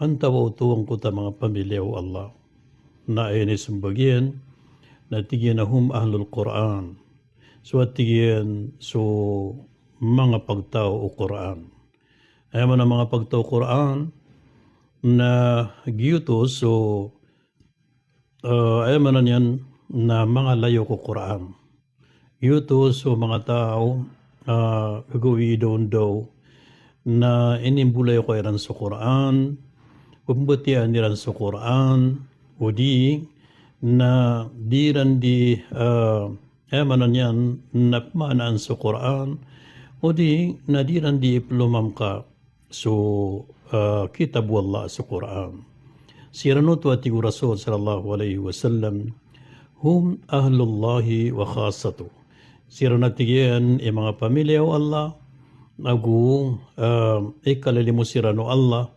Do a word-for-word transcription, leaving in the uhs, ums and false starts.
antaa oto angkoto a manga pamilya o Allah. Na aya inismbag iyan, na tig iyan a hum ahlul Qur'an. So a tig iyan so manga pagtaw o Qur'an. Aya maana a manga pagtaw o Qur'an, na giyoto so, ah, aya maana niyan na manga layok o Qur'an. Giyoto so manga taw, ah, gagawii dawndaw na inimbolayoka iran so Qur'an, pmbatiyaa iran so Qur'an, odi na di iran di, ah, aya maana niyan na pmaanaan so Qur'an, odi na di iran di iploman ka so, ah, kitab o Allah, so Qur'an. Siran oto a tig o Rasul sallallahu alaihi wasallam, hum ahlullahi wa khassatuh. Siran a tig iyan i manga pamilya o Allah, ago, ah, ikalilimod siran o Allah,